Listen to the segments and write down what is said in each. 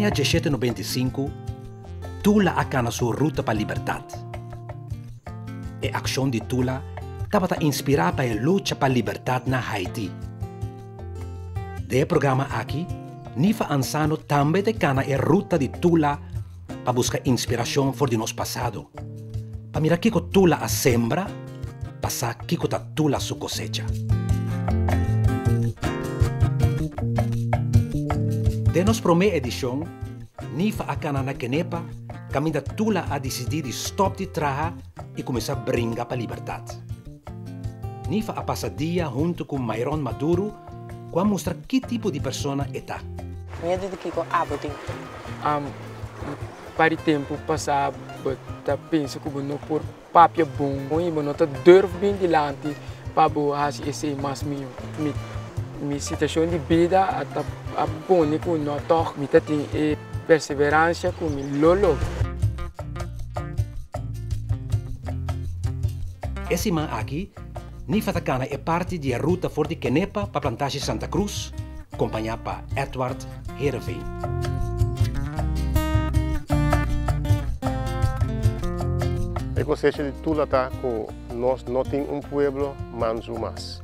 Aña 1795, Tula a kana su ruta pa libertat. E akshon di Tula tabata inspirá pa e lucha pa libertat na Haiti. Den e programa aki, Nifa Ansano tambe ta kana e ruta di Tula pa buska inspirashon for di nos pasado, pa mira kiko Tula a sembra, pa sa kiko ta Tula su kosecha. Den nos promé edishon, Nifa a kana na Kenepa kaminda Tula a disidí di stòp di traha i kuminsá bringa pa libertat. Nifa a pasa dia huntu ku Myron Maduro ku a mustra ki tipo di persona e ta. Miedu di kiko abo tin? Un par di tempu pasá bo ta pensa ku bo no por papia bon i bo no ta durf bin dilanti pa bo hasi esei mas mihó. Mi mi situashon di bida a ta a pone ku no tòg mi ta tin e perseveransia ku mi lo logra. E siman aki Nifa ta kana e parti di e ruta for di Kenepa pa Plantashi Santa Cruz, kompañá pa Edward Heerenveen. E kosecha di Tula ta ku nos no tin un pueblo mansu mas.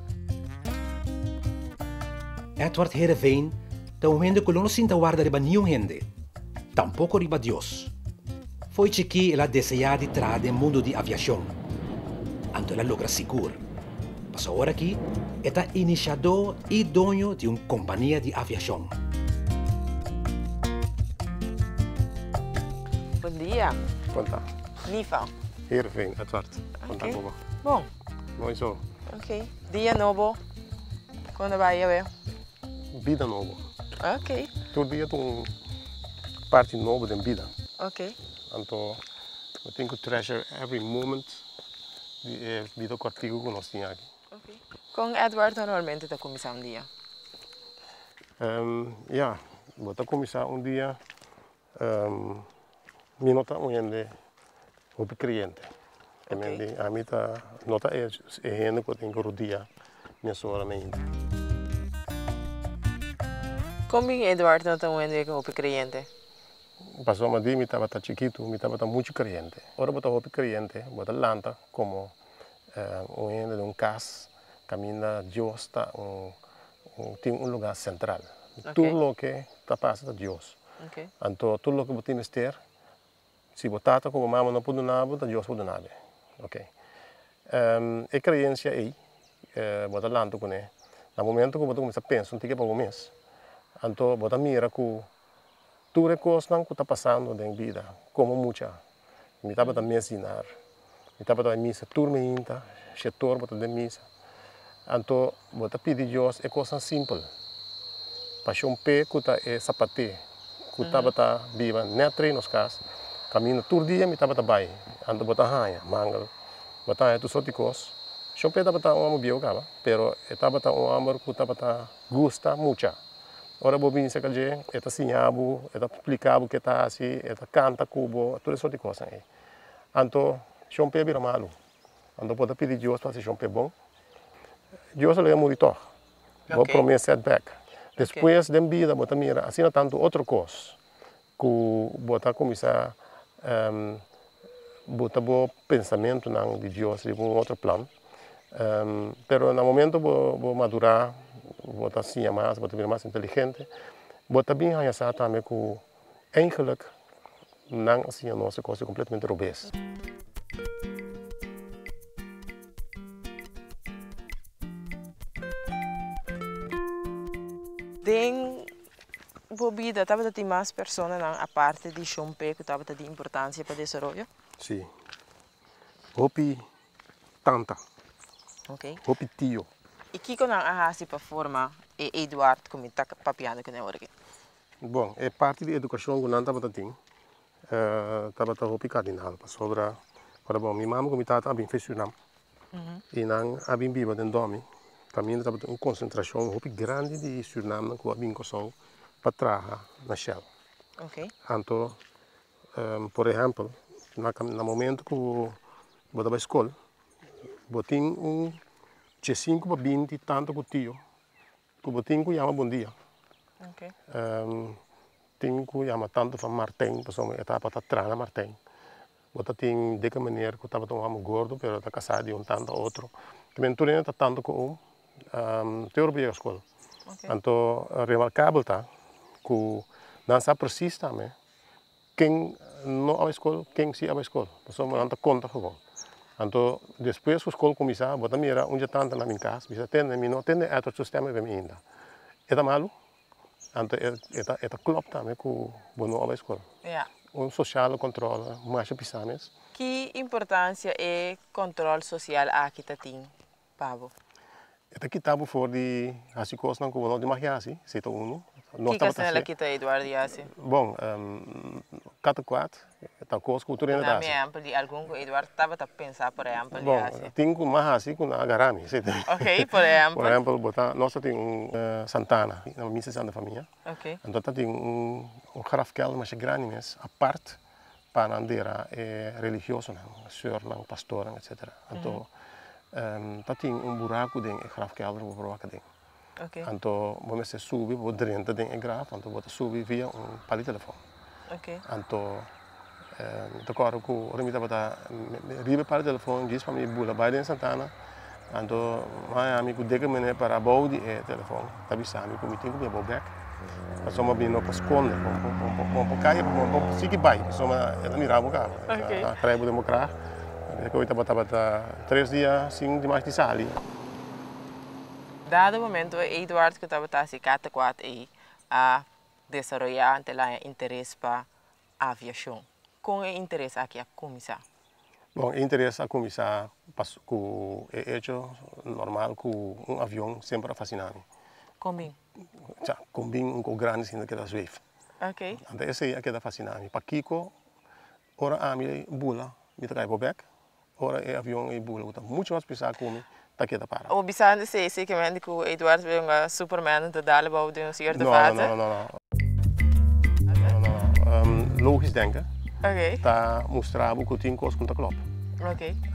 Edward Heerenveen ta un hende ku lo no sinta warda riba niun hende, tampoko riba Dios. Fo'i chikí el a deseá di traha den mundu di aviashon. Anto el a logra sigur. Pasobra ora akí e ta inisiadó i doño di un kompania di aviashon. Bon dia. Kon ta? Nifa. Heerenveen, Edward. Kon ta koba? Bon. Mooi zo. Ok. Dia nobo. Kon ta bai awe? Bida nobo. Ok. Tur dia ta un parti nobo den bida. Ok. Anto bo tin ku treasure every moment di e bida kòrtiku ku nos tin aki. Ok. Kon Edward normalmente ta kuminsá un dia? Ya, bo ta kuminsá un dia, mi no ta un hende hopi kreyente. Ok. Ami ta no ta e hende ku tin ku rodia mesora mainta. Kon bin Eduard no ta un hende hopi kreyente? Pasobra di mi tabata chikitu mi tabata muchu kreyente. Ora bo ta hopi kreyente bo ta lanta komo un hende den un kas kaminda Dios ta un tin un luga sentral. Tur loke ta pasa ta Dios. Anto tur loke bo tin mester Si bo tata ku bo mama no por duna bo, ta Dios por duna bo. Ok. E kreensia ei, bo ta lanta kuné. Na momento ku bo ta kuminsá pensa un tiki pa bo mes, anto bo ta mira ku tur e kosnan ku ta pasando den bida komo mucha. Mi tabata mes dinar, mi tabata bai misa tur meinta, shetor bo ta den misa. Anto bo ta pidi Dios e kosnan simpel. Pashon p'e ku ta e sapaté ku tabata biba nèt trei nos kas, kaminda tur dia mi tabata bai. Anto bo ta haña mangel, bo ta haña tur sort di kos. Shon p'e tabata un hòmber bieu kaba, pero e tabata un hòmber ku tabata gusta mucha. Ora bo bini serka dje, e ta siña bo, e ta splika bo ke ta hasi, e ta kanta ku bo, tur e sort di kosnan ei. Anto shon p'e a bira malu. Anto bo ta pidi Dios pa hasi shon p'e bon. Dios a laga muri tòg. Bo promé setback. Despues den bida bo ta mira asina tantu otro kos ku bo ta kuminsá buta bo pensamentunan di Dios riba un otro plan. Pero na momento bo bo madurá, bo ta siña mas, bo ta bira mas inteligente, bo ta bin haña sa tambe ku Eigenlijk nan a siña nos e kos kompletamente robes. Den bo bida tabata tin mas personanan aparte di Shon Pe ku tabata di importansia pa desaroyo? Si. Hopi tanta. Hopi tio. I kiko nan a hasi pa forma e Eduard ku mi ta papiando kuné ora aki? Bon, e parti di edukashon ku nan tabata tin tabata hopi kardinal pasobra ora bon mi mama ku mi tata a bin for Surinam i nan a bin biba den Domi kaminda tabata un konsentrashon hopi grandi di Surinamnan ku a bin Kòrsou pa traha na Shell. Anto por ehèmpel na momento ku bo ta bai skol bo tin un diesinku pa binti tanta ku tio Ku bo tin ku yama bon dia. Tin ku yama tantu van Martijn, pasobra e tabata traha na Martijn. Bo ta tin dikke meneer ku tabata un hòmber gordo pero ta kasá di un tanta otro. Te men tur hende ta tantu ku oom te ora bo yega skol. Anto remarkabel ta ku nan sa presis tambe ken no a bai skol, ken si a bai skol, pasobra nan ta konta gewoon. Anto despues ku skol kuminsá bo ta mira un dje tanta na mi kas bisa tende mi no tende Edward su stem riba mi ainda. E ta malu? Anto e ta e ta klòp tambe ku bo no a bai skol. Un sosiale kòntròl masha pisá mes. Ki importansia e kòntròl sosial aki ta tin pa bo? E ta kita bo for di hasi kosnan ku bo no di mag hasi, esei ta unu. Nos Kiko tabata asina el a hasi. kita Eduard di hasi? Bon, kata kuat ta kos ku tur hende ta Duna mi hasi. ehèmpel di algun ku Eduard tabata pensa por ehèmpel di Bon, hasi. tin ku mas hasi ku nan a gara mi, esei ta. Oké, por ehèmpel? Por ehèmpel, bo ta, nos ta tin un santana na misa Santa Famia. Oké. Anto ta tin un grafkelder masha grandi mes, apart pa nan dera e religiosonan, seurnan, pastornan, etcetera. Anto ta tin un buraku den e grafkelder ku bo por wak aden. Anto bo mester subi pa bo drenta den e graf, anto bo ta subi via un pal di telefòn. Anto mi ta kòrda ku ora mi tabata riba e pal di telefòn djis pa mi bula bai den Santana, anto maya mi ku deke mene para abou di e telefòn ta bisa mi ku mi tin ku bia abou bèk pasobra mi no por skonde, bo por kai bo por sigui bai pasobra e ta mira bo kaba, e ta trae bo den bo krag. Mi tabata tres dia sin dimas di sali. Dado momento e Eduard ku tabata hasi katakuat ei a desaroyá ante el haña interes pa aviashon. Kon e interes aki a kuminsá? Bon, e interes a kuminsá pas ku e echo normal ku un avion semper a fasiná mi. Kon bin? Cha, kon bin un kos grandi asina ta keda zweef. Oké. Anto esei a keda fasiná mi. Pakiko ora ami bula mi ta kai por bèk, Ora e avion ei bula ku ta muchu mas pisá ku mi, ta keda para. O bisa antes ei si kemente ku Eduard ta un superman ta dal abou den un sierto No, fase? no, no, no, no. No, no, no. Logisch denken ta mustra bo ku tin kos ku no ta klòp.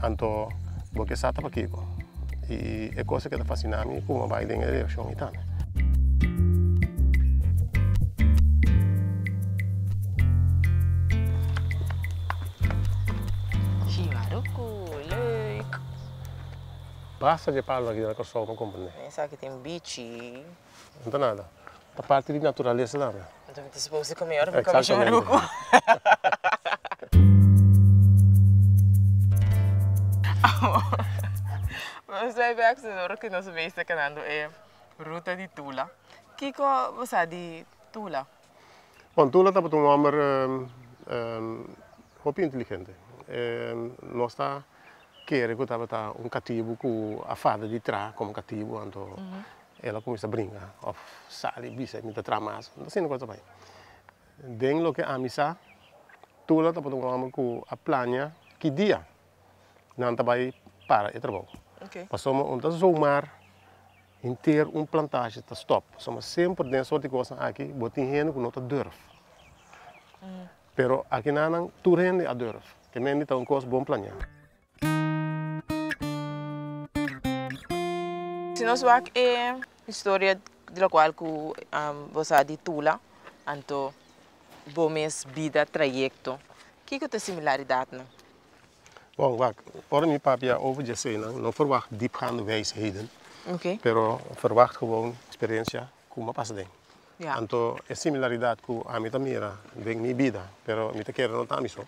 Anto bo ke sa ta pakiko. I e kos ke ta fasina mi ku mi a bai den e direkshon ei tambe. Shimaruku, leuk. Basta dje palo aki na Kòrsou pa komprendé. Esaki tin bichi. No ta nada. Ta parti di naturalesa tambe. Anto mi ta supose di kome ora mi kome shimaruku. Nos bai bek si ora ku nos bes ta kanando e ruta di Tula. Kiko bo sa di Tula? Bon, Tula tabata un hòmber hopi inteligente. Nos ta kere ku tabata un katibu ku a fada di traha komo katibu, anto el a kuminsá bringa òf sali bisa mi ta traha mas. No ta asina ku a ta bai. Den loke ami sa, Tula tabata un hòmber ku a plania ki dia nan ta bai para e trabou. Pasobra un ta zomaar henter un plantage ta stòp. Pasobra semper den sort di kosnan aki bo tin hende ku no ta durf. Pero akinanan tur hende a durf. Ke mende ta un kos bon planiá. Si nos wak e historia di lokual ku bo sa di Tula, anto bo mes bida trayekto, kiko ta e similaridatnan? Bon, wak, ora mi papia over dje eseinan, no verwacht diepgaande wijsheden, pero verwacht gewoon experiencia ku mi a pasa den. Anto e similaridat ku ami ta mira den mi bida, pero mi ta kere no ta ami so,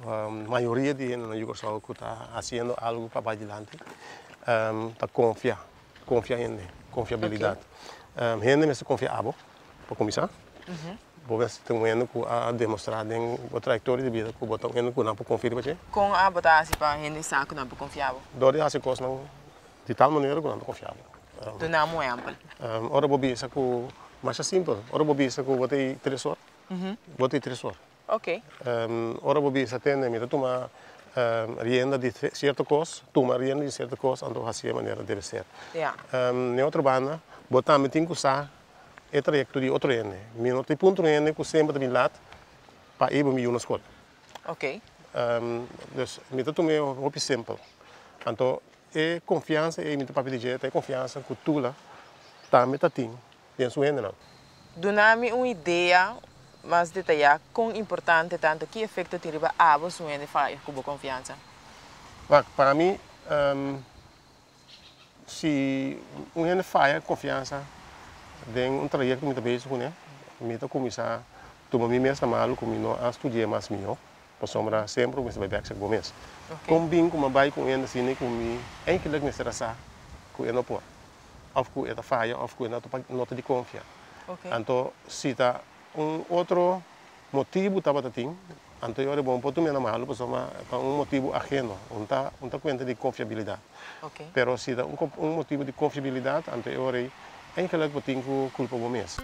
mayoria di hende na Yu Kòrsou ku ta hasiendo algu pa bai dilanti ta konfia, konfia hende, konfiabilidat. Hende mester konfia abo pa kuminsá. Bo mester ta un hende ku a demostrá den bo trayektoria di bida ku bo ta un hende ku nan por konfia riba dje. Kon abo ta hasi pa hende sa ku nan por konfia bo? Dor di hasi kosnan di tal manera ku nan ta konfia bo. Duna un ehèmpel. Ora bo bisa ku, masha simpel, ora bo bisa ku bo ta e tres or, bo ta e tres or. Ora bo bisa tende mi ta tuma rienda di sierto kos, tuma rienda di sierto kos, anto hasi e manera debe ser. Den otro banda, bo tambe tin ku sa e trayekto di otro hende. Mi no ta e punto hende ku semper ta bin lat pa e bo mi yu na skol. Dus mi ta tuma e hopi simpel. Anto E konfiansa ei mi ta papia di dje ta e konfiansa ku Tula tambe ta tin den su hendenan. Duna mi un idea mas detayá kon importante ta anto ki efekto tin riba abo si un hende faya ku bo konfiansa? Wak, pa mi, si un hende faya konfiansa den un trayekto mi ta bezig kuné, mi ta kuminsá tuma mi mes na malu ku mi no a studi'é mas mihó, pasobra semper bo mester bai bèk serka bo mes. Kon bin ku mi a bai ku un hende asina ku mi eigenlik mester a sa ku e no por, òf ku e ta faya, òf ku e no ta di konfia. Anto si ta un otro motibu tabata tin, anto e ora bo no por tum'é na malu pasobra ta un motibu aheno, un ta un ta kuenta di konfiabilidat. Pero si ta un un motibu di konfiabilidat, anto e ora ei eigenlik bo tin ku kulpa bo mes.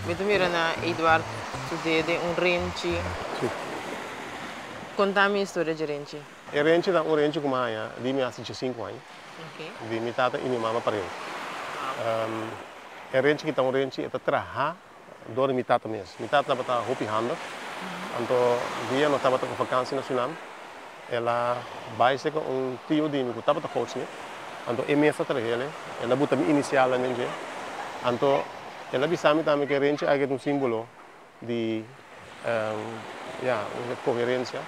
Mi ta mira na Eduard su dede un renchi. Si. Konta mi historia dje renchi. E renchi ta un renchi ku mi a haña di mi hasi diesinku aña. Di mi tata i mi mama pareu. E renchi ki ta un renchi e ta traha dor di mi tata mes. Mi tata tabata hopi handig, anto dia nos tabata ku vakansi na Surinam, el a bai serka un tio di mi ku tabata goudsmid, anto e mes a trahel, el a buta mi inisialnan den dje, anto el a bisa mi tambe ku e renchi aki ta un simbolo di ya, koherensia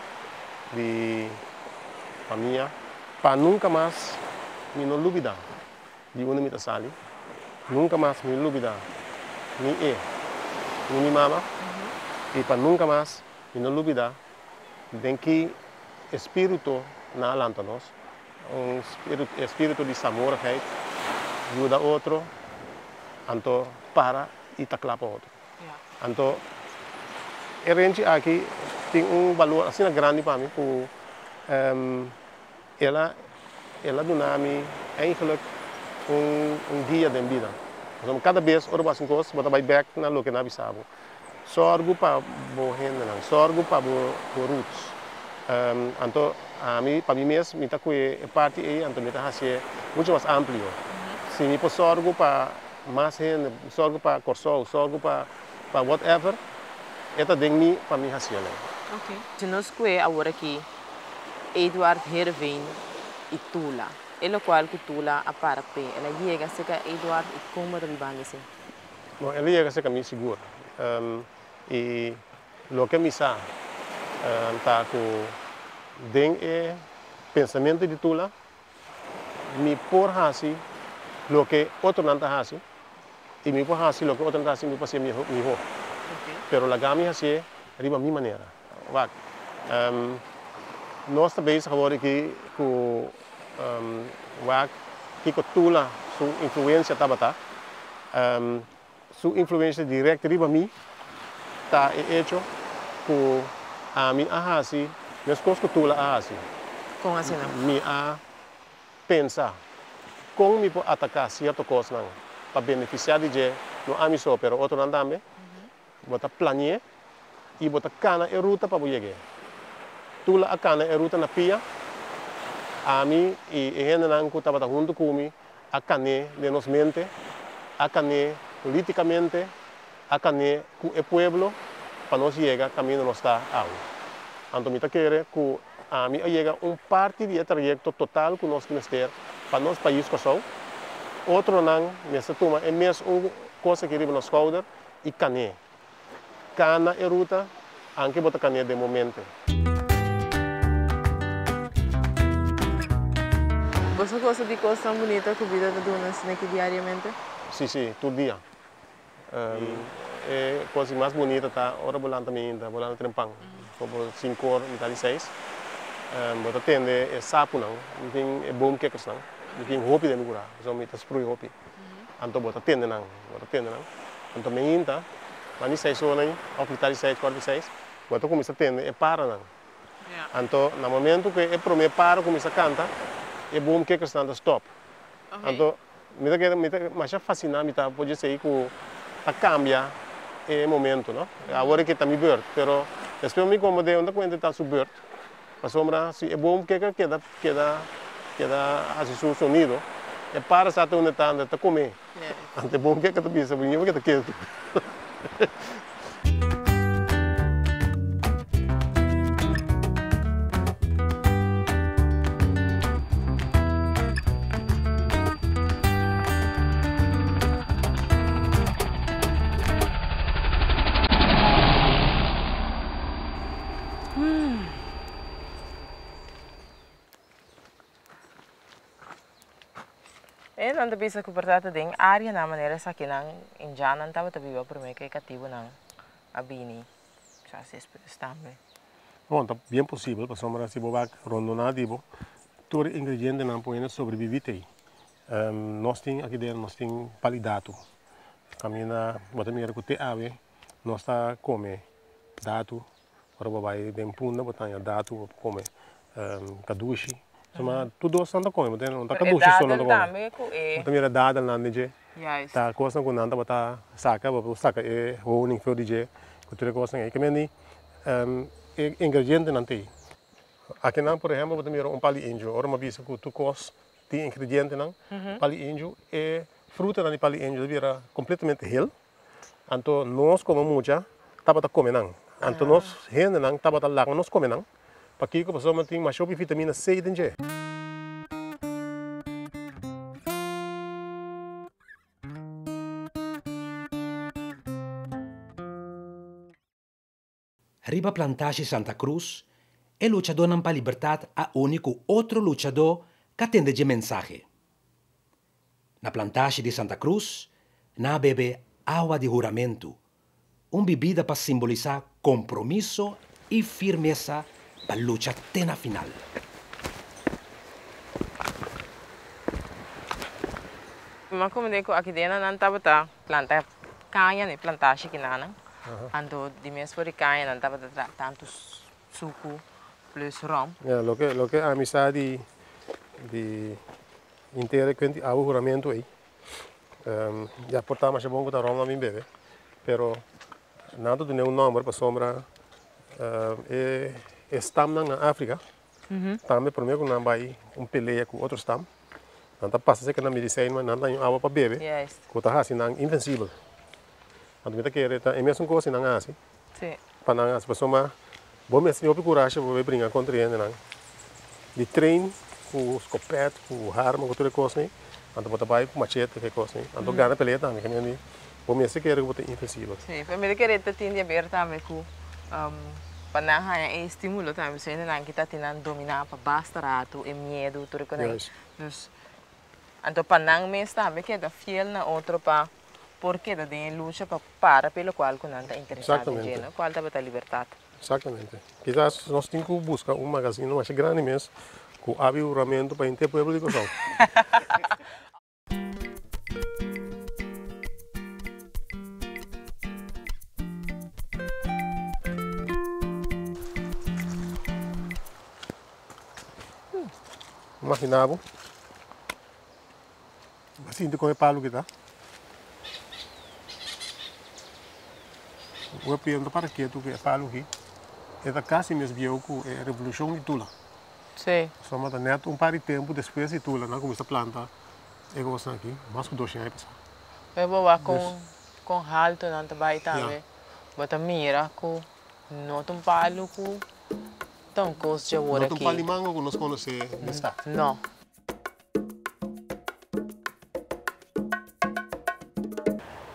di famia, pa nunka mas mi no lubida Di unda mi ta sali. Nunka mas mi lubida ni e ni mi mama i pa nunka mas mi no lubida den ki espiritu nan a lanta nos, un espiritu di saamhorigheid, yuda otro, anto para i ta kla pa otro. Anto e renchi aki tin un balor asina grandi pa mi ku El a el a duna mi eigenlijk un un guia den bida. Pasobra kada bes ora bo hasi un kos, bo ta bai bek na loke nan a bisa bo. Sòrgu pa bo hendenan, sòrgu pa bo bo roots. Anto ami, pa mi mes, mi ta kohe e parti ei, anto mi ta hasié mucho mas amplio. Si mi por sòrgu pa mas hende, sòrgu pa Kòrsou, sòrgu pa pa whatever, e ta den mi pa mi hasié. Si nos kohe awor aki Eduard Heerenveen y Tula. E locual cu Tula a para p'e. El a yega cerca Eduard y con bo ta bibando esey? Bon, el a yega cerca mi sigur. Y loke mi sa ta cu den e pensamento di Tula mi por haci loke otronan ta haci y mi por haci loke otronan ta haci mi por hacié miho. Pero laga mi hacié riba mi manera. Wak, nos ta bezig awor aki ku wak kiko Tula su influensia tabata. Su influensia direkt riba mi ta e echo ku ami a hasi meskos ku Tula a hasi. Kon asina? Mi a pensa kon mi por ataká sierto kosnan pa benefisiá di dje, no ami so pero otronan tambe. Bo ta plani'é i bo ta kana e ruta pa bo yeg'é. Tula a kana e ruta na pia, ami i e hendenan ku tabata huntu ku mi a kan'é den nos mente, a kan'é politikamente, a kan'é ku e pueblo pa nos yega kaminda nos ta awe. Anto mi ta kere ku ami a yega un parti di e trayekto total ku nos mester pa nos pais Kòrsou. Otronan mester tuma e mes un kos aki riba nos skouder i kané. Kana e ruta, anke bo ta kané den bo mente. Boso gosa di kos tan bunita ku bida ta duna sneki diariamente? Sí, sí, tur dia. E kos di mas bunita ta ora bo lanta mainta, bo lanta trempan, komo sinku or, mitad di seis, bo ta tende e sapunan, mi tin e boomkikkersnan, mi tin hopi den mi kura, pasobra mi ta sprui hopi. Anto bo ta tende nan, bo ta tende nan. Anto meinta, mas di seis ora ei, òf mitar di seis, kuarto di seis, bo ta kuminsá tende e paranan. Anto na momentu ku e promé para kuminsá kanta, e boomkikkersnan ta stòp. Anto mi ta kere, mi ta masha fasiná, mi ta por dje sei ku ta kambia e momento, no. Awor e ke ta mi bùrt, pero despues mi komprendé unda kuenta ta su bùrt, Pasobra si e boomkikker keda keda keda hasi su sonido, e para sa te unda ta anda ta come. Anto e boomkikker ta bisa, bo ñema ke ta ketu. E nan ta bisa ku por ta den áreanan manera esakinan indiannan tabata biba promé ku e katibunan a bini kisas despues tambe. Bon, ta bien posibel pasobra si bo wak rondoná di bo tur e ingredientenan por hende sobrebibí t'ei. Nos tin aki den nos tin pali datu kaminda bo ta mira ku te awe nos ta kome datu ora bo bai den punda bo ta haña datu bo por kome kadushi ma tur dos nan ta kome bo ta no ta kadushi so nan ta kome bo ta mira dadelnan den dje ta kosnan ku nan tabata saka bo por saka e honing for di dje ku tur e kosnan ei kimendi e ingredientenan ta ei. Akinan por ehempel bo ta mira un pali indio ora mi a bisa ku tur kos tin ingredientenan pali indio e frutanan di pali indio ta bira completamente hel anto nos como mucha tabata come nan anto nos hendenan tabata laga nos come nan pakiko pasobra tin masha hopi vitamina C den dje. Riba plantashi Santa Cruz, e luchadónan pa libertat a uni ku otro luchadó k'a tende dje mensahe. Na plantashi di Santa Cruz, nan a bebe awa di huramentu, un bibida pa simbolisá kompromiso i firmesa pa lucha te na final. Mi a komende ku akidena nan tabata planta Caña na e plantashi kinanan, anto di mes for di caña nan tabata traha tantu suku plus rom. Ya, loke loke ami sa di di inter e kuent di awa huramentu ei, ya por ta masha bon ku ta rom nan bin bebe, pero nan ta dun'é un nòmber pasobra e e stamnan na Afrika tambe promé ku nan bai un pelea ku otro stam, Nan ta pasa serka nan medisijn, nan ta haña un awa pa bebe ku ta hasi nan invencibel. Anto mi ta kere ta e mesun kos si nan hasi pa nan hasi pasobra bo mester tin hopi kurashi pa bo bringa kontra e hendenan di train ku skopet, ku harma, ku tur e kosnan, anto bo ta bai ku machete ku e kosnan, anto gana pelea tambe bo mester kere ku bo ta invencibel. Sí, pero mi ta kere ta tin di haber tambe ku pa nan haña e estimulo tambe, pasobra hende nan kita tin nan dominá pa basta ratu, e miedu, tur e kos ei. Dus, anto pa nan mes tambe keda fiel na otro pa por keda den e lucha pa para pa e lokual ku nan ta interesá den dje, no? Kual tabata libertat. Exactamente. Kisas nos tin ku buska un magazine masha grandi mes ku abi huramentu pa henter pueblo di Kòrsou. Imagina bo, bo a sinti kon e palu ki ta. Bo a piensa para ketu ku e palu aki e ta kasi mes bieu ku e revolushon di Tula. Sí. Pasobra ta nèt un par di tempu despues di Tula nan kuminsá planta e kosnan aki, mas ku doshen aña pasá. Pero bo wak kon kon haltu nan ta bai tambe, bo ta mira ku no ta un palu ku ta un kos dje awor No ta un aki. pal di mango ku nos konosé den stad. No.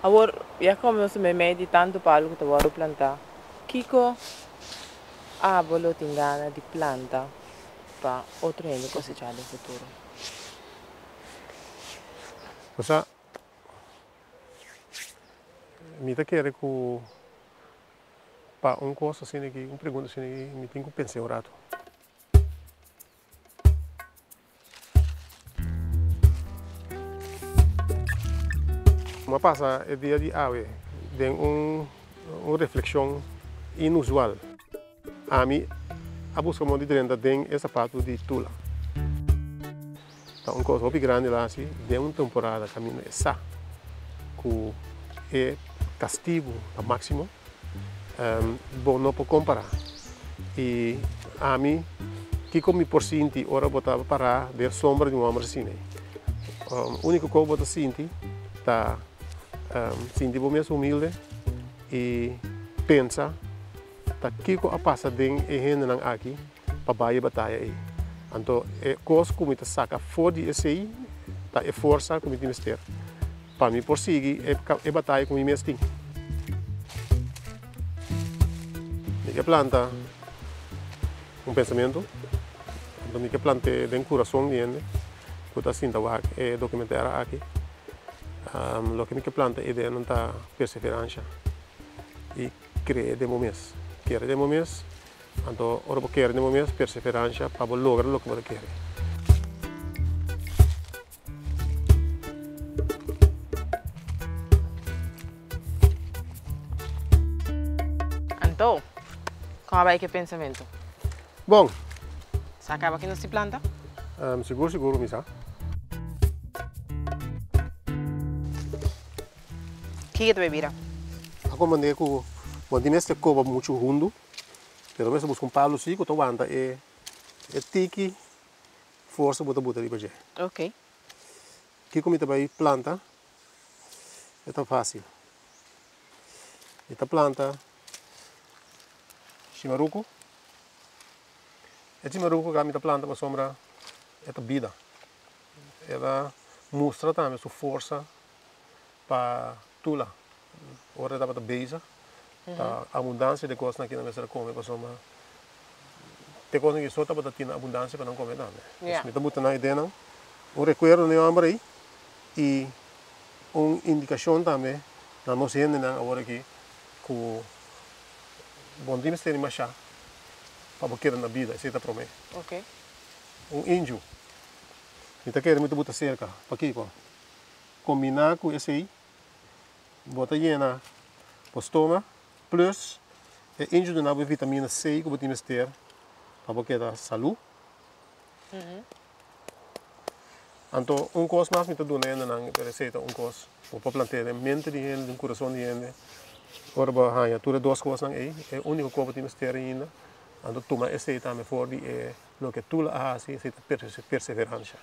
Awor, ya komo nos ta meimei di tantu palu ku ta wòrdu plantá, kiko abo lo tin gana di planta pa otro hende kosechá den futuro? Osea, mi ta kere ku pa un kos asina aki, un pregunta asina aki, mi tin ku pens'é un ratu. Mi a pasa e dia di awe den un reflexion inusual. Ami a busca modo di drenta den e zapato di Tula. Ta un cos hopi grandi la haci den un temporada caminda e sa cu e castigo ta maximo. Bo no por compara. Y ami, kico mi por sinti ora bo ta para den sombra di un homber asina? Unico cos bo ta sinti ta sinti bo mes humilde y pensa ta kico a pasa den e hendenan aki pa bai e bataya ey. Anto e cos cu mi ta saca for di esey ta e forsa cu mi tin mester pa mi por sigui e bataya cu mi mes tin. Mi ke planta Un pensamentu. Anto mi ke plant'é den kurason di hende ku ta sinta wak e dokumentera aki. Loke mi ke planta e ideanan ta perseveransha i kree den bo mes. Kere den bo mes, anto ora bo kere den bo mes, perseveransha pa bo logra loke bo ta kere. Anto, kon a bai ku e pensamentu? Bon. Sa kaba ki nos ti planta? Sigur sigur mi sa. Kiko ta bai bira? A komprendé ku bo no tin mester koba muchu hundu, pero mester buska un palu si ku ta wanta e tiki forsa bo ta buta riba dje. Ok. Kiko mi ta bai planta? E ta fácil. Mi ta planta shimaruku. E shimaruku ka mi ta planta pasobra e ta bida. E ta mustra tambe su forsa pa Tula. Ora e tabata bezig, ta abundansia di kosnan ki nan mester a kome pasobra te kosnan ki so tabata tin abundansia pa nan kome tambe. Pues mi ta buta nan ideanan, un rekuerdo na e hòmber ei i un indikashon tambe na nos hendenan awor aki ku bo no tin mester di mashá pa bo keda na bida, esei ta promé. Un inju, mi ta kere mi ta buta serka, pakiko? Kombiná ku esei bo ta yena bo stoma plus e inju duna bo e vitamina C ku bo tin mester pa bo keda salú. Anto un kos mas mi ta duna hendenan pero esei ta un kos bo por plantea den mente di hende, den kurason di hende ora bo haña tur e dos kosnan ei e úniko kos bo tin mester ainda anto tuma esei tambe for di e loke Tula a hasi esei ta perseveransha.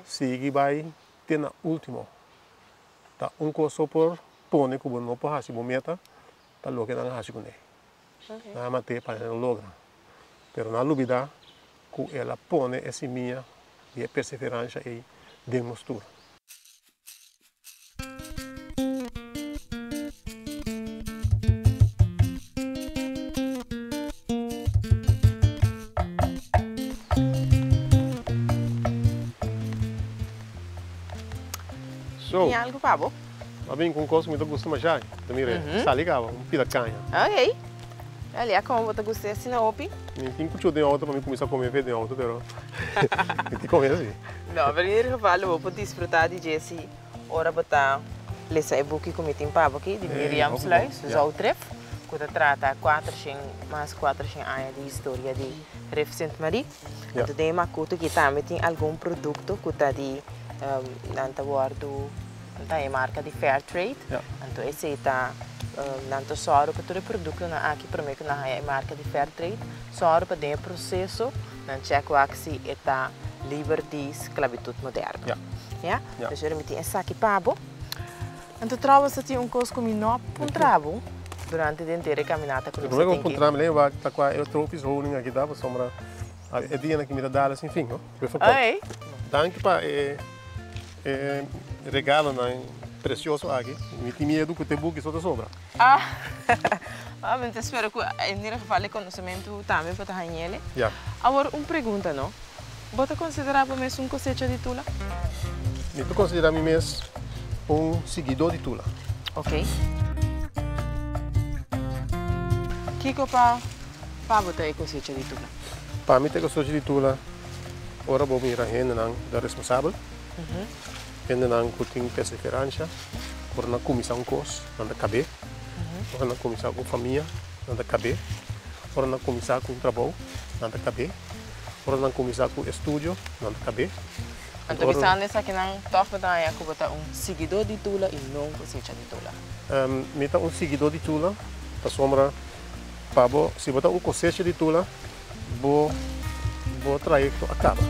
Sigui bai te na ultimo. Ta un kos so por pone ku bo no por hasi bo meta, ta loke nan a hasi kuné. Nan a mat'é pa nan logra. Pero nan a lubidá ku el a pone e simia di e perseveransha ei den nos tur. So. Tin algo pa bo? A bin ku un kos ku mi ta gusta masha. Ta mira e sali kaba, un pida kaña. Ok. Dale, a komo bo ta gusta e asina hopi? Mi tin ku chuta den outo pa mi kuminsá kome fe den outo, pero mi tin kome si. No, pero in ieder geval lo bo por disfrutá di dje si ora bo ta lesa e buki ku mi tin pa bo aki, di Miriam Sluis, Zoutref, ku ta trata kuatershen, mas kuatershen aña di historia di Rif Sint Marie. Anto den e makutu aki tambe tin algun produkto ku ta di nan ta wòrdu nan ta e marka di fair trade. Anto esei ta nan ta sòru pa tur e produktonan aki promé ku nan haña e marka di fair trade sòru pa den e proseso nan chèk wak si e ta liber di sklabitut moderno. Ya? Pues ora mi tin esaki pa bo. Anto trouwens ta tin un kos ku mi no a puntra bo durante di henter e kaminata ku nos a tin ki. E prome ku bo puntra mi lei wak ta kua e trofies honing aki ta pasobra e dianan ki mi ta dal sin fin no. Oei. Danki pa e regalonan precioso aki. Mi tin miedu ku te buki so ta sobra. Ah, mi ta spera ku en ieder geval e konosementu tambe bo ta hañ'ele. Ya. Awor un pregunta no. Bo ta konsiderá bo mes un kosecha di Tula? Mi ta konsiderá mi mes un siguidó di Tula. Ok. Kiko pa pa bo ta e kosecha di Tula? Pa mi ta e kosecha di Tula ora bo mira hendenan ku ta responsabel, hendenan ku tin perseveransha, ora nan kuminsá un kos nan ta kab'é, ora nan kuminsá ku un famia nan ta kab'é, ora nan kuminsá ku un trabou nan ta kab'é. Ora nan kuminsá ku estudio, nan ta kab'é. Anto bisando esakinan, tòg bo ta haña ku bo ta un siguidó di Tula i no un kosecha di Tula? Mi ta un siguidó di Tula pasobra pa bo, si bo ta un kosecha di Tula, bo bo trayekto a kaba.